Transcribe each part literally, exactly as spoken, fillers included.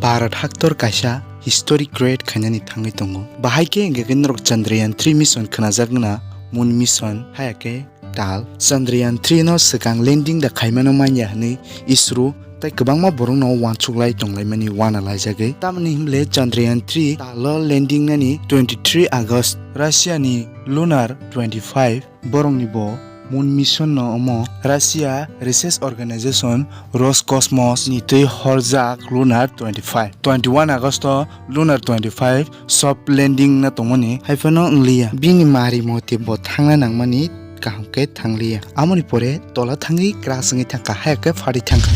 Bharat haktor kaisa history create khainani thangwi tongo. Bahai khe hwnkhe norok Chandrayaan three mission khwnajak gwnang, moon mission, haya khe tal. Chandrayaan three no swkang landing da khaimano manya hwnwi ISRO tei kwbangma borokno uansuk lai tonglaimani uana laijagwi. Tamoni hwnle Chandrayaan three talo landing nani twenty three August Russia ni Lunar twenty five borokni bo moon mission no omo Russia Research Organization Roscosmos ni twi horjak Lunar twenty five. Twenty one August o Lunar twenty five soft landing na tongmani haiphano wngliya. Bini mari mote bo thangna nangmani kaham khe thangliya. Amoni pore tola thangwi crash wngwi thangkha, haya khe phari thangkha.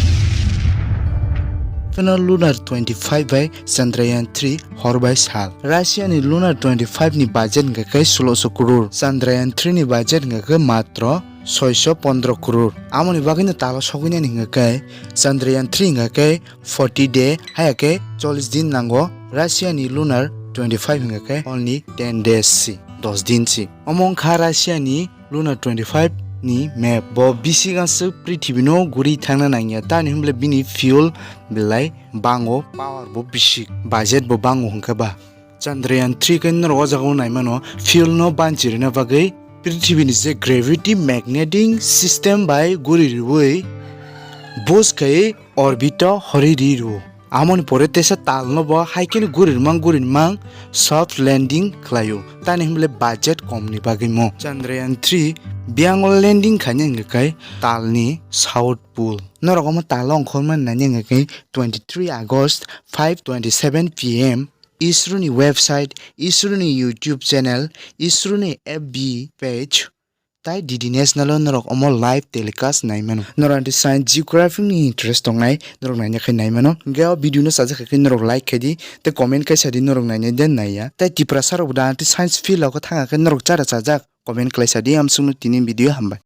Phano Lunar twenty five bai Chandrayaan three hor bai sal. Russia ni Lunar twenty five ni budget hwnkha khe soloso crore, Chandrayaan three ni budget hwnkha khe matro soiso pondro crore. Amoni bagwino talo sogwinani hwnkha khe Chandrayaan three hwnkha khe forty day, haya khe chollish din nango. Russia ni Lunar twenty five hwnkha khe only ten days si, dos din si. Omo wngkha Russia ni Lunar twenty five ni map. Bo bisik aswk prithibino guri thangna nangya, tani hwnle bini fuel belai bango, power bo bisik, budget bo bango hwnkhe ba. Chandrayaan three khe norok o jaga o naimano fuel no banchi rwna bagwi prithibini je gravity magnetic system bai guri rwui boost khai orbit o hori ri rwo. Amoni pore tesa talno bo hai kheno gurirmang gurirmang soft landing khlaio. Tani hwnle budget komni bagwi mo. Chandrayaan three biyango landing khaina hwnkhe talni South Pole. Norok omo talo ongkhormani nani hwnkhe twenty three August five twenty seven P M ISRO ni website, ISRO ni YouTube channel, ISRO ni F B page, tai D D National o norok omo live telecast nai mano. Norok anti science geography ni interest tongnai, norok naina khai nai mano. Hingke o video no sajak khe norok like khai di, tei comment khai sa di norok naina de naiya. Tai Tiprasa rok bo da anti science field o khe thang khe norok chara chajak comment khlai sa di, amsukno tini video hambai.